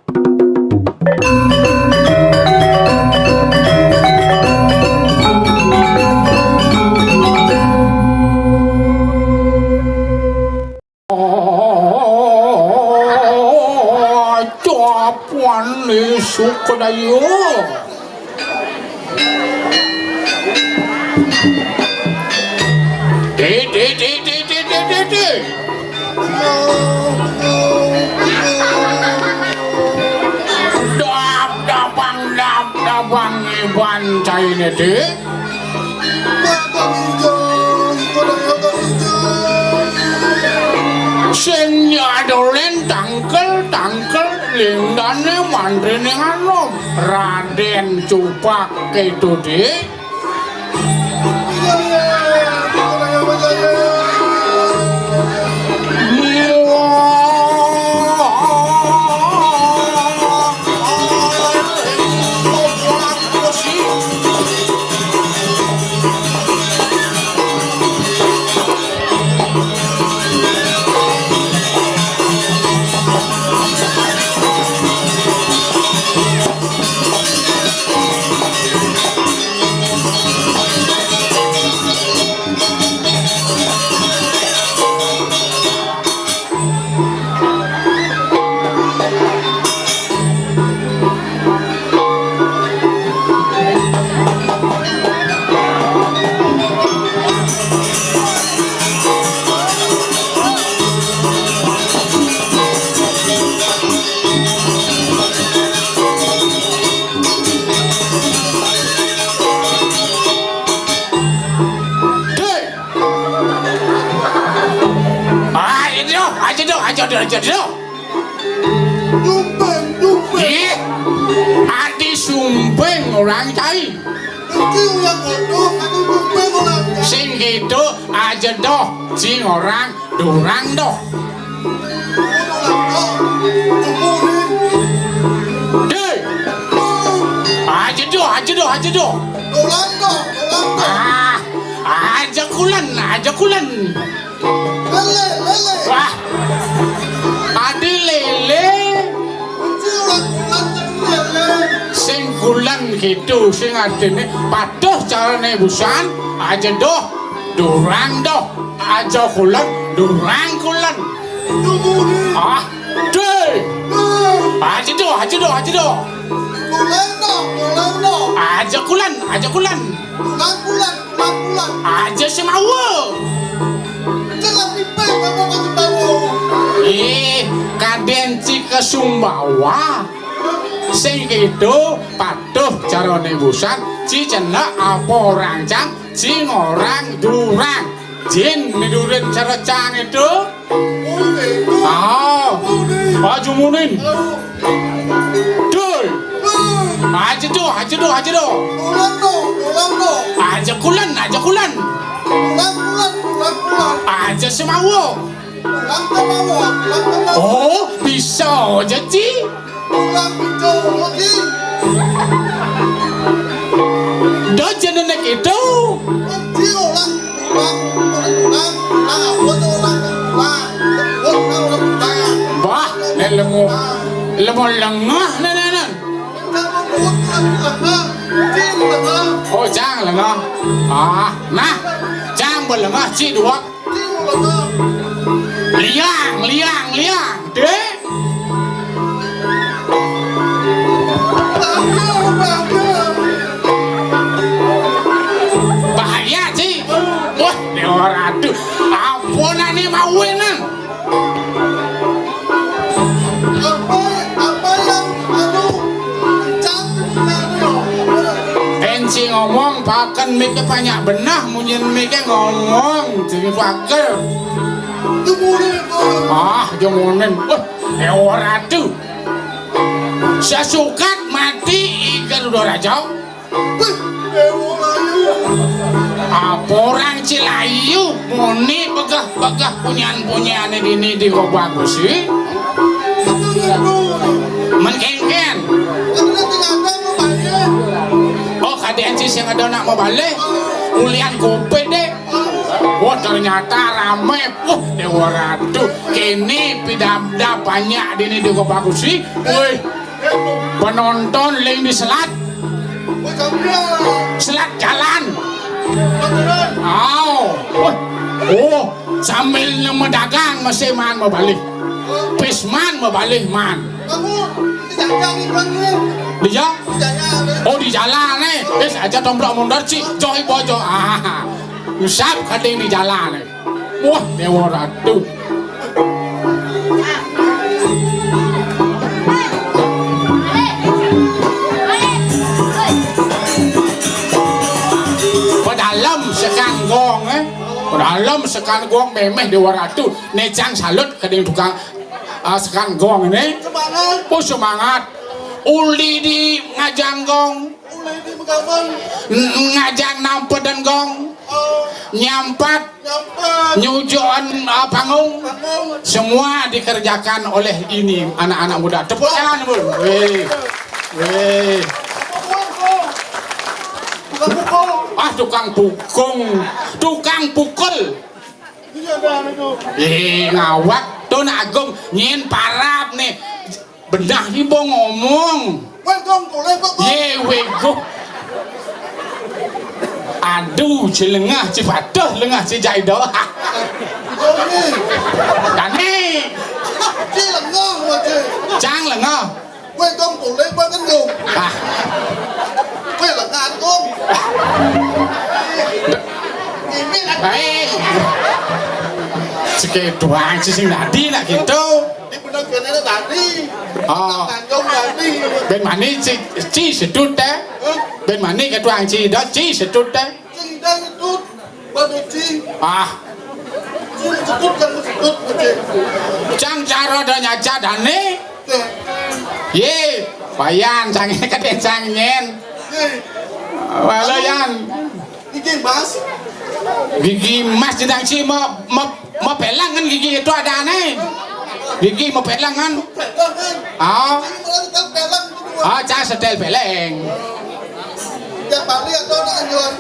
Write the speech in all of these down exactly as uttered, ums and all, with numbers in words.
Oh, coponé Sukadaya. Dé, dé, dé, dé. Dap, dapang, dap, dapang, iban cainé, Dé. Sing nyadolén tangkel-tangkel linggané mantriné anom. Radén Cupak kéto, Dé. Ayo, ayo, ayo, ayo, ayo. Sumping, sumping. Ih, adi sumping orang cai. Iki ulah bodoh, aku sumping orang cai. Sing kéto aja doh, sing orang durang doh. Dé. Aja doh, aja doh, aja doh. Durang doh, durang doh. Ah, aja kulen, aja kulen. Lélé, lélé. Wah. Adi lélé. Kunci orang kulen jadi lélé. Sing kulen kéto, sing artiné patuh carané busan, aja doh, durang doh, aja kulen, durang kulen. Tunggu ni. Ah, Dé. Ah. Aja doh, aja doh, aja doh. Kulen doh, kulen doh. Aja kulen, aja kulen. Kulen, kulen. Aja Sumbawa. Jelas pipih kamu ke Sumbawa. Ih, kadén ci ka Sumbawa. Sing kéto patuh carané busan, ci cendak apa orang cang, ci ngorang durang. Jin midurin cara cang itu. Ah, aja munin. Dul. Aja doh, aja doh, aja doh. Aja kulen, aja kulen. Aja Sumbawa. Oh, bisa aja, ci. Doh jenengan itu. Bah, né lemu, lemu lengah, né, né, né. Oh, cang lengah. Ah, nah, cang belengah, ci dua. Liang, liang, liang. Dé. Bahaya, ci. Wah, Déwa Ratu. Ampun, ané mawinan. Apa, apa yang, anu, Cang, anu, ya? Yén ci ngomong, paken miké banyak benah, munyin miké ngomong, demi pager. Jemunin, Pak. Ah, jemunin. Wah, Déwa Ratu. Sasukat mati I Garudaraja. Wih, Déwa Layu. Apa orang Cilayu muni begah-begah punyan-punyané dini di Kobang Besi? Men kénkén. Oh, kadén ci sing ada nak mabalih. Ulian kopi, Dék. Wah, Ternyata rame. Wah, Dewa Ratu. Kene pidabdab banyak dini di Kopakusi. Wih, penonton ling diselat. Selat jalan. Aw. Wah. Oh, sambil nemu dagang masih man mabalih. Pisman mabalih man. Dia? Oh, di jalan, eh. Wis aja tomplok mundur, Ci. Joh ibu aja. Ah. Usap kading di jalan, eh. Wah, Dewa Ratu. Pedalem sekan gong, eh. Pedalem sekan gong memeh Dewa Ratu. Nejang salut kading tukang, ah, sekan gong ini. Semangat. Oh, semangat. Uli di ngajang gong. N-, ngajang nampeden gong, nyampat, nyujuan, ah, panggung, semua dikerjakan oleh ini anak-anak muda. Tepuk tangan, Bun. Weh. Weh. Ah, tukang pukung. Tukang pukul. Eh, ngawak. Tuh, Nak Agung, nyen parab nih. Benah ibu ngomong. Weh, gong, boleh, kok, gong? Ye, wego. Aduh, ci lengah, ci patuh, lengah, ci jaido. Gong ni. Dani. Ci lengah, weh, ci. Cang lengah. Weh, gong, boleh, kok, kan, gong? Ah. Weh, lengah, gong. Ini, eh. Sekeduan, ci sing dadi, nak gitu. Di bener kene tadi. Oh. Tanjung tadi. Ben mani ci, ci sedut, eh? Hah? Ben mani ketuang ci, dah ci sedut, eh? Ci dah sedut. Baru ci. Ah. Ci sedut kan sedut, ci. Cang cara dah nyaca dane. Ci. Ye, payan cang kate cang nyen. Ci. Walo yan. Gigi emas. Gigi emas jenang ci ma, ma, ma pelangan gigi itu ada aneh. Gigi ma pelangan. Pelangan. Ah. Ci malah tetap pelang gitu. Ah, cah setel peleng. Tiap hari ada orang jual.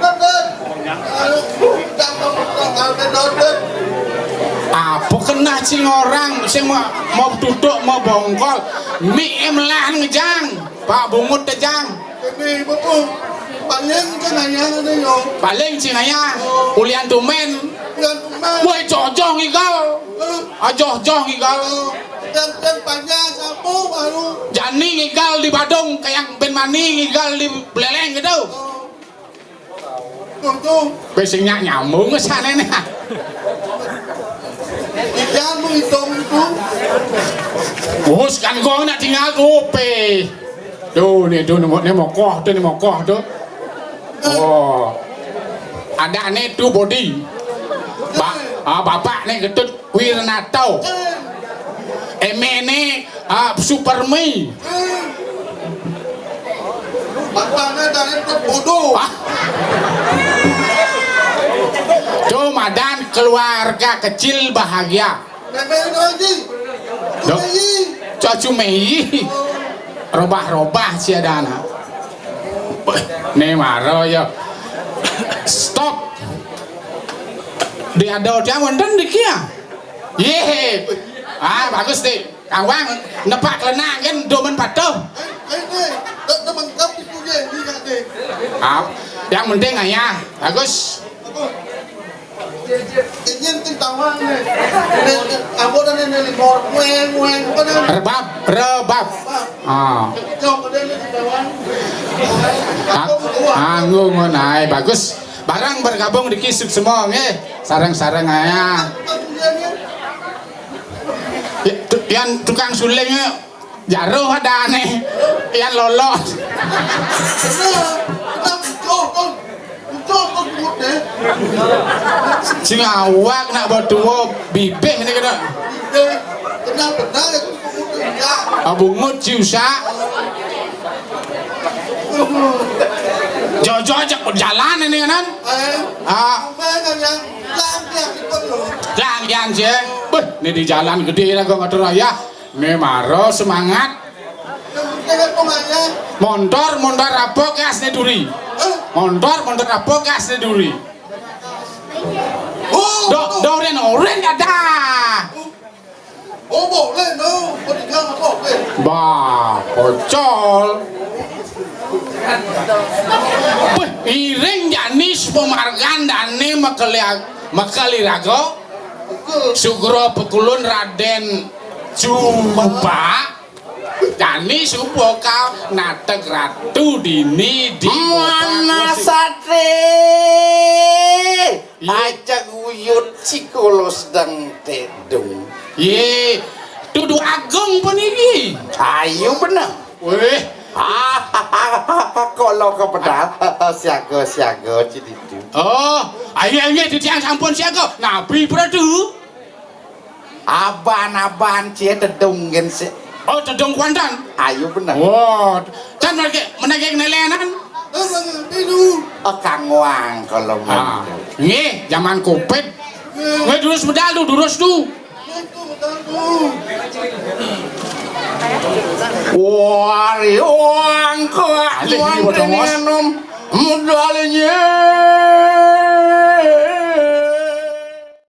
Bener. Anu, udah mau, udah mau, udah mau. Apa kena cing orang sing mau, mau duduk, mau bongkol. Mi em lah ngejang. Pak Bungut tejang. Ini betul. Paling ke nanya ada yo. Paling sing aya. Oh. Ulian tumen. Ulian tumen. Woi, jojoh ngigal. Hah? Ah, jojoh ngigal. Oh. Dan, dan panjang sapu baru. Jani ngigal di Badung, kayak Ben Mani ngigal di Beleleng gitu. Oh. Tuh, tuh. Wis sing nyak nyambung ke sana nih. Ikan menghitung itu. Wus kan gua nak tinggal kopi. Tuh, nih, tuh, nih, nih, mokoh, tuh, nih, mokoh, tuh. Oh. Ada nih, tuh, body. Ba-, ah, bapak nih, Ketut Wirnato. Eme nih, ah, Supermi. Bapaknya dari bodoh. Ah. Tuh, madan keluarga kecil bahagia. Nenek Haji. Dok. Cucu Mei. Robah-robah si ada anak. Nih maro ya. Stop. Di ada tiang wonten di kia. Ye. Ah, bagus nih. Kawang nepak lenak kan domen patuh. Eh, eh, eh. Tak teman kau itu dia, ini nak deh. Ah, yang penting ayah. Bagus. Apa? Ini yang tawang nih. Ini, apa dah ini, ini, bor, weng, weng, apa dah? Rebab, rebab. Ah. Jauh pada ini tawang. Ah, anggung, nai, bagus. Barang bergabung di kisuk semua, nggih. Sareng-sareng ae. Ya, tu-, yang tukang suling, ya, jaruh ada aneh. Yang lolot. Sing awak nak bawa tua bibih ni kena. Kenal benar itu. Ah, bungut ci usak. Jojo ajak berjalan ini kan? Ah. Lang yang sih. Beh, ini di jalan gede lah gua ngatur ayah. Ini maro semangat. Montor, montor apa gas nih duri? Montor, montor apa gas nih duri? Oh, do, do ren oren ada. Oh, boleh, no. Kau tinggal apa, oke? Bah, pocol. Weh, iring jani pemargan dane makali-, makaliraga. Sugro pekulun Raden Jumpa. Jani suba ka nateg ratu dini di mana sate. Aja guyut si kolos dang tedung. Ye, tudu agung puniki. Ayu bener. Weh. Ah, kalau kepedal, siaga-siaga ciditu. Oh, ayo, ayo, titiang sampun siaga. Nabi Pradu. Aban-aban cie tedung gen si. Oh, tedung kuantan. Ayu bener. Wah, kan lagi menagih nelenan. Kangwang kalau. Ah, nggih, zaman Covid. Nggih, durus medal tu, durus tu. Wari wang kok. Alih, ini bodoh, Mas.